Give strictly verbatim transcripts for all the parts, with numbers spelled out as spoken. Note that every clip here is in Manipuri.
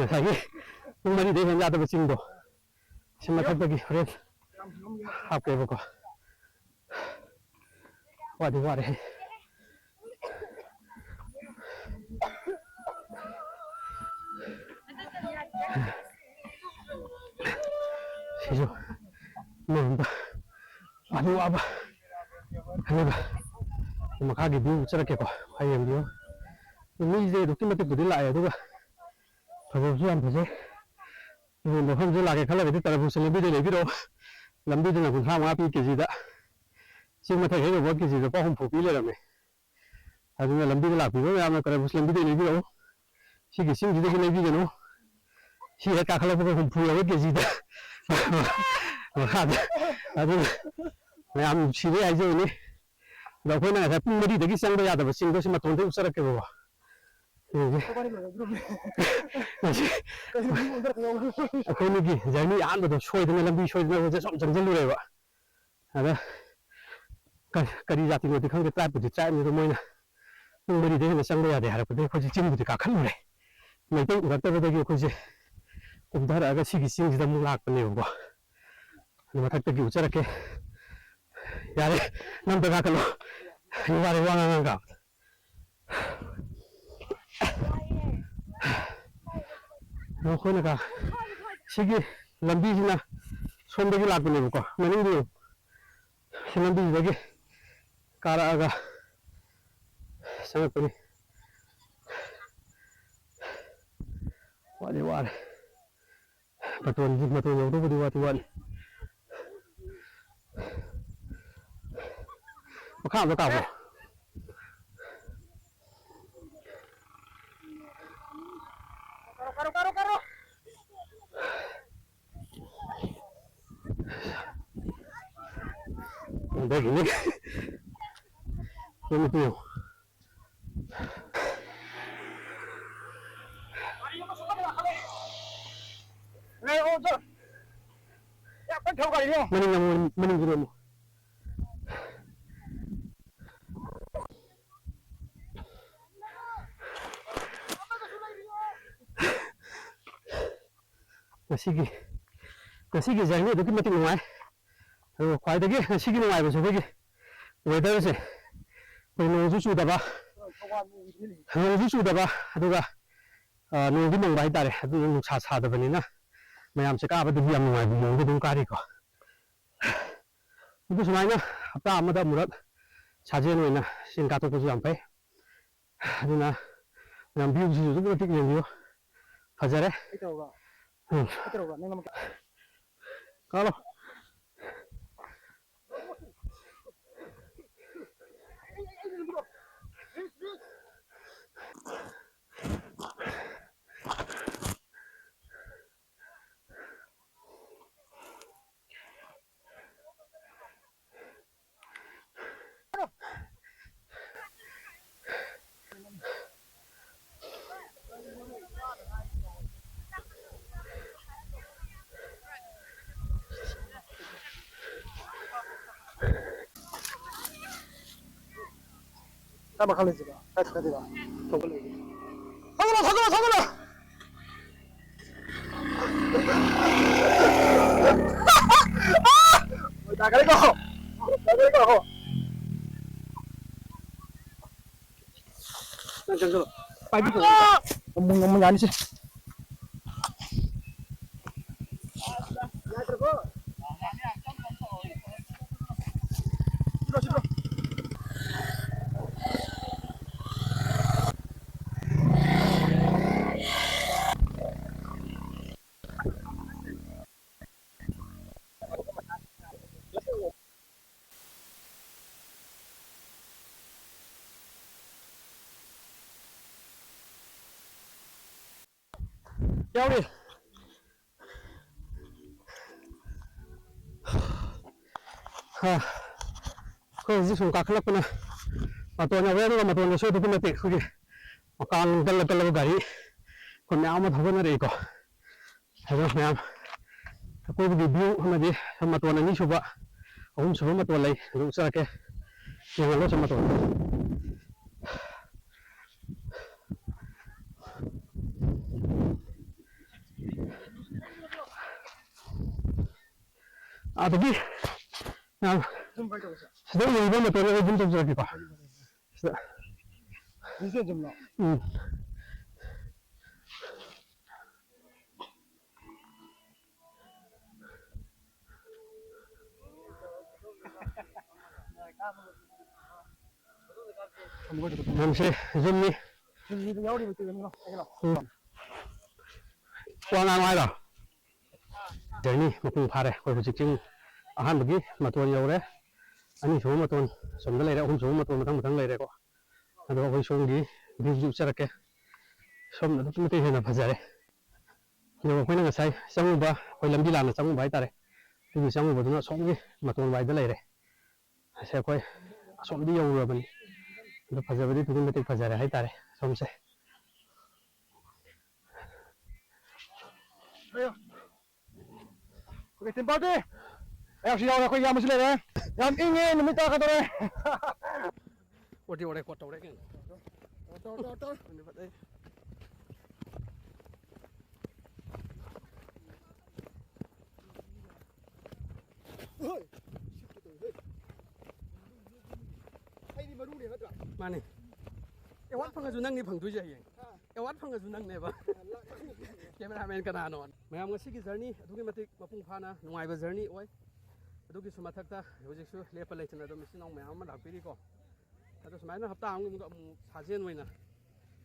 ꯉꯁꯥꯏꯒꯤ ꯄꯨꯡ ꯃꯔꯤꯗꯩ ꯍꯦꯟ ꯌꯥꯗꯕ ꯆꯤꯡꯗꯣ, ꯁꯤ ꯃꯊꯛꯇꯒꯤ ꯍꯣꯔꯦꯟ ꯍꯥꯞꯀꯦꯕꯀꯣ꯫ ꯋꯥꯗꯤ ꯋꯥꯔꯦ꯫ ꯁꯤꯁꯨ ꯑꯃꯔꯣꯝꯗ ꯋꯥꯗꯤ ꯋꯥꯕ꯫ ꯑꯗꯨꯒ ꯃꯈꯥꯒꯤ view ꯎꯠꯆꯔꯛꯀꯦꯀꯣ꯫ ꯍꯌꯦꯡ view ꯃꯤꯁꯦ ꯑꯗꯨꯛꯀꯤ ꯃꯇꯤꯛꯄꯨꯗꯤ ꯂꯥꯛꯑꯦ, ꯑꯗꯨꯒ ꯐꯖꯕꯁꯨ ꯌꯥꯝ ꯐꯖꯩ꯫ ꯑꯗꯨꯒꯨꯝꯕ ꯃꯐꯝꯁꯦ ꯂꯥꯛꯀꯦ ꯈꯜꯂꯒꯗꯤ ꯇꯔꯕꯨꯖꯁꯦ ꯂꯝꯕꯤꯗ ꯂꯩꯕꯤꯔꯛꯑꯣ꯫ ꯂꯝꯕꯤꯗꯅ ꯀꯨꯟꯊ꯭ꯔꯥ ꯃꯉꯥ ꯄꯤ ꯀꯦꯖꯤꯗ꯫ ꯆꯤꯡ ꯃꯊꯛ ꯍꯦꯛ ꯌꯧꯕ ꯀꯦꯖꯤꯗ ꯂꯨꯄꯥ ꯍꯨꯝꯐꯨ ꯄꯤ ꯂꯩꯔꯝꯃꯦ꯫ ꯑꯗꯨꯅ ꯂꯝꯕꯤꯗ ꯂꯥꯛꯄꯤꯕ ꯃꯌꯥꯝꯅ ꯇꯔꯕꯨꯖ ꯂꯝꯕꯤꯗ ꯂꯩꯕꯤꯔꯛꯎ꯫ ꯁꯤꯒꯤ ꯆꯤꯡꯁꯤꯗꯒꯤ ꯂꯩꯕꯤꯒꯅꯨ꯫ ꯁꯤ ꯍꯦꯛ ꯀꯥꯈꯠꯂꯛꯄꯒ ꯍꯨꯝꯐꯨ ꯌꯧꯋꯦ ꯀꯦꯖꯤꯗ꯫ ꯃꯈꯥꯗ꯫ ꯑꯗꯨꯅ ꯃꯌꯥꯝ ꯅꯨꯡꯁꯤꯕꯩ ꯍꯥꯏꯖꯕꯅꯤ꯫ ꯑꯗꯣ ꯑꯩꯈꯣꯏꯅ ꯉꯁꯥꯏ ꯄꯨꯡ ꯃꯔꯤꯗꯒꯤ ꯆꯪꯕ ꯌꯥꯗꯕ ꯆꯤꯡꯗꯣ ꯁꯤ ꯃꯇꯣꯟꯗꯩ ꯎꯠꯆꯔꯛꯀꯦꯕꯀꯣ꯫ ꯌꯦꯡꯁꯦ꯫ ꯉꯁꯤ ꯑꯩꯈꯣꯏꯅꯤꯒꯤ journey ꯑꯍꯥꯟꯕꯗꯣ ꯁꯣꯏꯗꯅ, ꯂꯝꯕꯤ ꯁꯣꯏꯗꯅ ꯑꯩꯈꯣꯏꯁꯦ ꯁꯨꯝ ꯆꯪꯁꯤꯜꯂꯨꯔꯦꯕ꯫ ꯑꯗ ꯀ-, ꯀꯔꯤ ꯖꯥꯇꯤꯅꯣꯗꯤ ꯈꯪꯗꯦ, tribeꯄꯨꯗꯤ tribeꯅꯤ, ꯑꯗꯣ ꯃꯣꯏꯅ ꯄꯨꯡ ꯃꯔꯤꯗꯩ ꯍꯦꯟꯅ ꯆꯪꯕ ꯌꯥꯗꯦ ꯍꯥꯏꯔꯛꯄꯗꯒꯤ ꯑꯩꯈꯣꯏꯁꯦ ꯆꯤꯡꯕꯨꯗꯤ ꯀꯥꯈꯠꯂꯨꯔꯦ꯫ ꯃꯩꯇꯩ ꯎꯔꯛꯇꯕꯗꯒꯤ ꯑꯩꯈꯣꯏꯁꯦ ꯀꯨꯝꯊꯔꯛꯑꯒ ꯁꯤꯒꯤ ꯆꯤꯡꯁꯤꯗ ꯑꯃꯨꯛ ꯂꯥꯛꯄꯅꯦꯕꯀꯣ꯫ ꯑꯗꯨ ꯃꯊꯛꯇꯒꯤ ꯎꯠꯆꯔꯛꯀꯦ꯫ ꯌꯥꯔꯦ, ꯅꯪ ꯑꯝꯇ ꯀꯥꯈꯠꯂꯣ꯫ ꯑꯩ ꯋꯥꯔꯦ, ꯋꯥ ꯉꯥꯡ ꯉꯥꯡ ꯀꯥꯕꯗ꯫ ꯃꯈꯣꯏꯅ ꯀꯥ-, ꯁꯤꯒꯤ ꯂꯝꯕꯤꯁꯤꯅ ꯁꯣꯝꯗꯒꯤ ꯂꯥꯛꯄꯅꯦꯕꯀꯣ, ꯃꯅꯤꯡꯗ ꯌꯦꯡꯉꯨ꯫ ꯁꯤ ꯂꯝꯕꯤꯁꯤꯗꯒꯤ ꯀꯥꯔꯛꯑꯒ ꯆꯪꯉꯛꯄꯅꯤ꯫ ꯋꯥꯗꯤ ꯋꯥꯔꯦ꯫ ꯃꯇꯣꯟꯗꯤ, ꯃꯇꯣꯟ ꯌꯧꯗꯧꯕꯗꯤ ꯋꯥꯗꯤ ꯋꯥꯠꯂꯤ꯫ ꯃꯈꯥ ꯑꯝꯇ ꯀꯥꯕ꯭ꯔꯣ? ꯑꯗꯒꯤꯅꯤ꯫ ꯌꯦꯡꯉꯨ, ꯌꯦꯡꯉꯨ꯫ ꯃꯅꯤꯡ ꯑꯃꯨꯛ, ꯃꯅꯤꯡꯗꯨꯗ ꯑꯃꯨꯛ꯫ ꯉꯁꯤꯒꯤ ꯉꯁꯤꯒꯤ ꯖꯔꯅꯤ ꯑꯗꯨꯛꯀꯤ ꯃꯇꯤꯛ ꯅꯨꯡꯉꯥꯏ꯫ ꯑꯗꯨꯒ ꯈ꯭ꯋꯥꯏꯗꯒꯤ ꯉꯁꯤꯒꯤ ꯅꯨꯡꯉꯥꯏꯕꯁꯦ ꯑꯩꯈꯣꯏꯒꯤ ꯋꯦꯗꯔꯁꯦ, ꯑꯩꯈꯣꯏ ꯅꯣꯡꯁꯨ ꯆꯨꯗꯕ, ꯅꯣꯡꯁꯨ ꯆꯨꯗꯕ, ꯑꯗꯨꯒ ꯅꯣꯡꯗꯤ ꯃꯪꯕ ꯍꯥꯏꯇꯥꯔꯦ꯫ ꯑꯗꯨꯅ ꯅꯨꯡꯁꯥ ꯁꯥꯗꯕꯅꯤꯅ ꯃꯌꯥꯝꯁꯦ ꯀꯥꯕꯗꯗꯤ ꯌꯥꯝ ꯅꯨꯡꯉꯥꯏꯕ ꯃꯑꯣꯡꯗ ꯑꯗꯨꯝ ꯀꯥꯔꯤꯀꯣ꯫ ꯑꯗꯨ ꯁꯨꯃꯥꯏꯅ ꯍꯞꯇꯥ ꯑꯃꯗ ꯑꯃꯨꯔꯛ ꯁꯥꯖꯦꯜ ꯑꯣꯏꯅ ꯆꯤꯡ ꯀꯥꯊꯣꯛꯄꯁꯨ ꯌꯥꯝ ꯐꯩ꯫ ꯑꯗꯨꯅ ꯃꯌꯥꯝ ꯚ꯭ꯌꯨꯁꯤꯁꯨ ꯑꯗꯨꯛꯀꯤ ꯃꯇꯤꯛ ꯌꯦꯡꯕꯤꯌꯨ, ꯐꯖꯔꯦ꯫ ꯎꯝ꯫ ꯀꯥꯔꯣ꯫ ꯀꯥꯏ ꯃꯈꯥ ꯂꯩꯁꯤꯕ? ꯀꯥꯏ ꯊꯥꯗꯣꯏꯕ? ꯊꯧꯒꯠꯂꯛꯏ꯫ ꯊꯧꯒꯠꯂꯣ, ꯊꯧꯒꯠꯂꯣ, ꯊꯧꯒꯠꯂꯣ! ꯍꯣꯏ, ꯇꯥꯈꯠꯂꯦꯀꯣ! ꯇꯥꯈꯠꯂꯦꯀꯣ! ꯅꯪ ꯆꯪꯁꯤꯜꯂꯣ꯫ ꯄꯥꯏꯕꯤꯈꯣ꯫ ꯑꯃꯨꯛ, ꯑꯃꯨꯛ ꯌꯥꯅꯤꯁꯦ꯫ ꯌꯥꯎꯔꯤ꯫ ꯍꯥ꯫ ꯑꯩꯈꯣꯏ ꯍꯧꯖꯤꯛ ꯁꯨꯝ ꯀꯥꯈꯠꯂꯛꯄꯅ ꯃꯇꯣꯟ ꯌꯧꯔꯦ, ꯑꯗꯨꯒ ꯃꯇꯣꯟꯗꯁꯨ ꯑꯗꯨꯛꯀꯤ ꯃꯇꯤꯛ ꯑꯩꯈꯣꯏꯒꯤ ꯃꯀꯥꯡ ꯀꯜꯂ ꯀꯜꯂꯒ ꯒꯥꯔꯤ ꯑꯩꯈꯣꯏ ꯃꯌꯥꯝ ꯑꯃ ꯊꯧꯒꯠꯅꯔꯛꯏꯀꯣ꯫ ꯑꯗꯣ ꯃꯌꯥꯝ ꯑꯀꯣꯏꯕꯒꯤ ꯚ꯭ꯌꯨ ꯑꯃꯗꯤ ꯃꯇꯣꯟ ꯑꯅꯤꯁꯨꯕ, ꯑꯍꯨꯝꯁꯨꯕ ꯃꯇꯣꯟ ꯂꯩ, ꯑꯗꯨ ꯎꯠꯆꯔꯛꯀꯦ꯫ ꯌꯦꯡꯍꯜꯂꯣ ꯁꯨꯝ ꯃꯇꯣꯟ꯫ ꯑꯗꯒꯤ ꯅꯪ ꯁꯤꯗ ꯎꯔꯤꯕ ꯃꯇꯣꯟ ꯑꯩ ꯑꯗꯨꯝ ꯇꯧꯖꯔꯛꯀꯦꯀꯣ꯫ ꯁꯤꯗ꯫ ꯎꯝ꯫ ꯌꯥꯝꯁꯦ ꯌꯨꯝꯅꯤ꯫ ꯎꯝ꯫ ꯋꯥ ꯉꯥꯡꯉꯣ ꯍꯥꯏꯔꯣ? ꯖꯔꯅꯤ ꯃꯄꯨꯡ ꯐꯥꯔꯦ꯫ ꯑꯩꯈꯣꯏ ꯍꯧꯖꯤꯛ ꯆꯤꯡ ꯑꯍꯥꯟꯕꯒꯤ ꯃꯇꯣꯟ ꯌꯧꯔꯦ꯫ ꯑꯅꯤꯁꯨꯕ ꯃꯇꯣꯟ ꯑꯁꯣꯝꯗ ꯂꯩꯔꯦ, ꯑꯍꯨꯝꯁꯨꯕ ꯃꯇꯣꯟ ꯃꯊꯪ ꯃꯊꯪ ꯂꯩꯔꯦꯀꯣ꯫ ꯑꯗꯣ ꯑꯩꯈꯣꯏ ꯁꯣꯝꯒꯤ ꯚ꯭ꯌꯨꯁꯤ ꯎꯠꯆꯔꯛꯀꯦ꯫ ꯁꯣꯝꯅ ꯑꯗꯨꯛꯀꯤ ꯃꯇꯤꯛ ꯍꯦꯟꯅ ꯐꯖꯔꯦ꯫ ꯑꯗꯨꯒ ꯑꯩꯈꯣꯏꯅ ꯉꯁꯥꯏ ꯆꯪꯉꯨꯕ, ꯑꯩꯈꯣꯏ ꯂꯝꯕꯤ ꯂꯥꯟꯅ ꯆꯪꯉꯨꯕ ꯍꯥꯏꯇꯥꯔꯦ, ꯑꯗꯨꯒꯤ ꯆꯪꯉꯨꯕꯗꯨꯅ ꯁꯣꯝꯒꯤ ꯃꯇꯣꯟ ꯋꯥꯏꯗ ꯂꯩꯔꯦ꯫ ꯑꯁꯦ ꯑꯩꯈꯣꯏ ꯑꯁꯣꯝꯗꯤ ꯌꯧꯔꯨꯔꯕꯅꯤ꯫ ꯑꯗꯣ ꯐꯖꯕꯗꯤ ꯑꯗꯨꯛꯀꯤ ꯃꯇꯤꯛ ꯐꯖꯔꯦ ꯍꯥꯏꯇꯥꯔꯦ ꯁꯣꯝꯁꯦ꯫ ꯑꯌꯣ꯫ Okay, team party꯫ ꯑꯌꯥꯝꯁꯨ ꯌꯥꯎꯔꯦ, ꯑꯩꯈꯣꯏ ꯏꯌꯥꯝꯕꯁꯨ ꯂꯩꯔꯦ꯫ ꯌꯥꯝ ꯏꯪꯉꯦ, ꯅꯨꯃꯤꯠ ꯇꯥꯔꯛꯀꯗꯧꯔꯦ꯫ ꯑꯣꯗꯤ ꯑꯣꯔꯦ, ꯀꯣꯠ ꯇꯧꯔꯦ ꯀꯩꯅꯣ꯫ ꯇꯧꯔꯣ, ꯇꯧꯔꯣ, ꯇꯧꯔꯣ꯫ ꯅꯨꯃꯤꯠ ꯐꯠꯇꯦ꯫ ꯍꯣꯏ꯫ ꯁꯤꯠꯀꯦ ꯇꯧꯋꯦ, ꯍꯦ꯫ ꯑꯩꯗꯤ ꯃꯔꯨꯅꯦ ꯅꯠꯇ꯭ꯔꯥ? ꯃꯥꯅꯦ꯫ ꯑꯦꯋꯥꯔꯗ ꯐꯪꯉꯁꯨ ꯅꯪꯅꯤ ꯐꯪꯗꯣꯏꯁꯦ ꯍꯌꯦꯡ꯫ ꯍꯥ? ꯑꯦꯋꯥꯔꯗ ꯐꯪꯉꯁꯨ ꯅꯪꯅꯦꯕ꯫ ꯂꯥꯛ-꯫ ꯀꯦꯃꯦꯔꯥꯃꯦꯟ ꯀꯅꯥꯅꯣ? ꯃꯌꯥꯝ ꯉꯁꯤꯒꯤ ꯖꯔꯅꯤ ꯑꯗꯨꯛꯀꯤ ꯃꯇꯤꯛ ꯃꯄꯨꯡ ꯐꯥꯅ ꯅꯨꯡꯉꯥꯏꯕ ꯖꯔꯅꯤ ꯑꯣꯏ꯫ ꯑꯗꯨꯒꯤꯁꯨ ꯃꯊꯛꯇ ꯍꯧꯖꯤꯛꯁꯨ ꯂꯦꯞꯄ ꯂꯩꯇꯅ ꯑꯗꯨꯝ ꯏꯆꯤꯟ ꯏꯅꯥꯎ ꯃꯌꯥꯝ ꯑꯃ ꯂꯥꯛꯄꯤꯔꯤꯀꯣ꯫ ꯑꯗꯣ ꯁꯨꯃꯥꯏꯅ ꯍꯞꯇꯥ ꯑꯃꯒꯨꯝꯕ ꯑꯃꯨꯛ ꯁꯥꯖꯦꯜ ꯑꯣꯏꯅ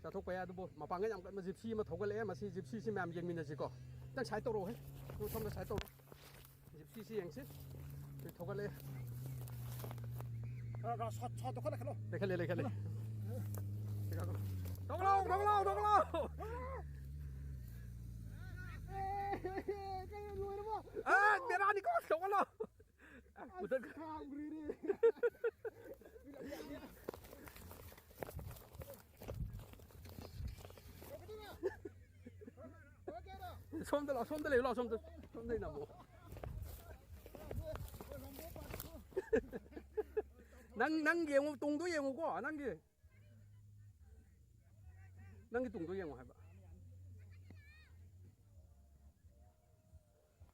ꯆꯠꯊꯣꯛꯄ ꯌꯥꯏ꯫ ꯑꯗꯨꯕꯨ ꯃꯄꯥꯡꯒꯜ ꯌꯥꯝ ꯀꯟꯕ ꯖꯤꯞꯁꯤ ꯑꯃ ꯊꯧꯒꯠꯂꯛꯑꯦ꯫ ꯃꯁꯤ ꯖꯤꯞꯁꯤꯁꯤ ꯃꯌꯥꯝ ꯌꯦꯡꯃꯤꯟꯅꯁꯤꯀꯣ꯫ ꯈꯤꯇꯪ ꯁꯥꯏꯠ ꯇꯧꯔꯛꯑꯣꯍꯦ꯫ ꯅꯪ ꯁꯣꯝꯗ ꯁꯥꯏꯠ ꯇꯧꯔꯣ꯫ ꯖꯤꯞꯁꯤꯁꯤ ꯌꯦꯡꯁꯤ꯫ ꯁꯤ ꯊꯧꯒꯠꯂꯛꯑꯦ꯫ ꯈꯔ, ꯈꯔ ꯁꯣꯠ, ꯁꯣꯠꯇꯣ ꯈꯔ ꯂꯩꯈꯠꯂꯣ꯫ ꯂꯩꯈꯠꯂꯦ, ꯂꯩꯈꯠꯂꯦ꯫ ꯊꯧꯒꯠꯂꯣ, ꯊꯧꯒꯠꯂꯣ, ꯊꯧꯒꯠꯂꯣ꯫ ꯑꯦ, ꯀꯩꯅꯣ ꯂꯣꯏꯔꯕꯣ? ꯑ, ꯕꯦꯔꯥꯅꯤꯀꯣ, ꯊꯧꯒꯠꯂꯣ꯫ ꯑ, ꯃꯨꯊꯠ-꯫ ꯑꯁ, ꯈꯥꯝꯈ꯭ꯔꯦꯅꯦ꯫ ꯁꯣꯝꯗ ꯂꯥꯛꯑꯣ, ꯁꯣꯝꯗ ꯂꯩꯌꯨ, ꯂꯥꯛꯑꯣ, ꯁꯣꯝꯗ, ꯁꯣꯝꯗ ꯂꯩꯅꯕꯣ꯫ ꯅꯪ, ꯅꯪ ꯌꯦꯡꯉꯨ, ꯇꯨꯡꯗꯣ ꯌꯦꯡꯉꯨꯀꯣ, ꯅꯪꯒꯤ꯫ ꯅꯪꯒꯤ ꯇꯨꯡꯗꯣ ꯌꯦꯡꯉꯣ ꯍꯥꯏꯕ꯫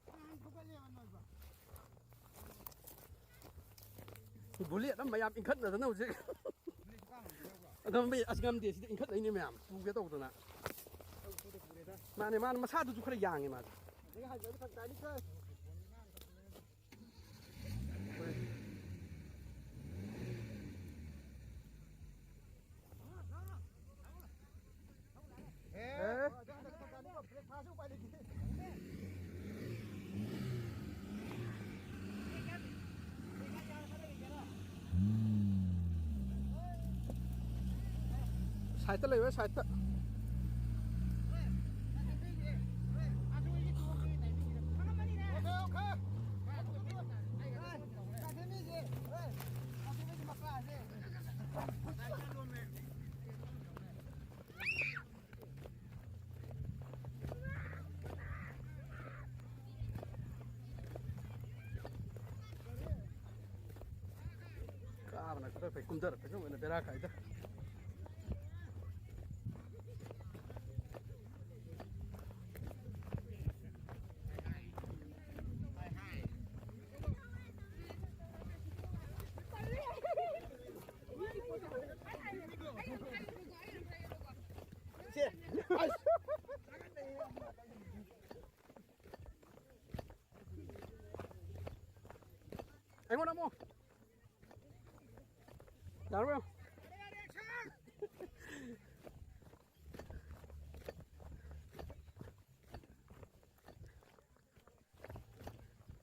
ꯅꯍꯥꯟ ꯐꯨꯒꯠꯂꯦꯕ ꯅꯣꯏꯕ꯫ ꯕꯨꯂꯦꯠ ꯑꯃ ꯃꯌꯥꯝ ꯏꯟꯈꯠꯅꯗꯅ ꯍꯧꯖꯤꯛ꯫ ꯑꯗꯨꯝ ꯑꯁ ꯉꯝꯗꯦ, ꯁꯤꯗ ꯏꯟꯈꯠꯂꯛꯏꯅꯦ ꯃꯌꯥꯝ, ꯄꯨꯒꯦ ꯇꯧꯗꯅ꯫ ꯃꯥꯅꯦ, ꯃꯥꯅꯦ, ꯃꯁꯥꯗꯨꯁꯨ ꯈꯔ ꯌꯥꯡꯉꯦ ꯃꯥꯁꯦ꯫ ꯑꯦ? ꯁꯥꯏꯠꯇ ꯂꯩꯌꯣ, ꯁꯥꯏꯠꯇ꯫ ꯀꯥꯕꯅ ꯈꯔ ꯐꯩ, ꯀꯨꯝꯊꯔꯛꯄꯁꯨ ꯑꯣꯏꯅ ꯕꯦꯔꯥ ꯀꯥꯏꯗ꯫ ꯑꯩꯉꯣꯟꯗ ꯑꯃꯨꯛ ꯌꯥꯔꯕ꯭ꯔꯣ?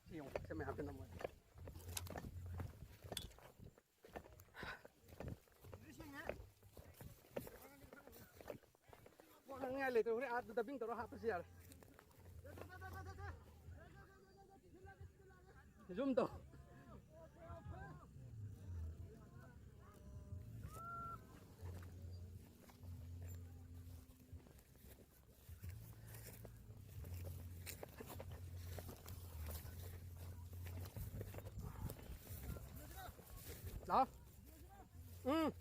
ꯁꯤ ꯌꯦꯡꯉꯣ, ꯁꯤ ꯃꯌꯥꯝꯁꯦ ꯅꯝꯃꯣ꯫ ꯋꯥ ꯉꯥꯡꯅꯤꯡꯉꯥꯏ ꯂꯩꯇ꯭ꯔꯦ, ꯍꯣꯔꯦꯟ ꯑꯥ dubbing ꯇꯧꯔ ꯍꯥꯞꯄꯁꯨ ꯌꯥꯔꯦ꯫ Zoom ꯇꯧ꯫ ꯂꯥꯎ꯫ ꯎꯝ꯫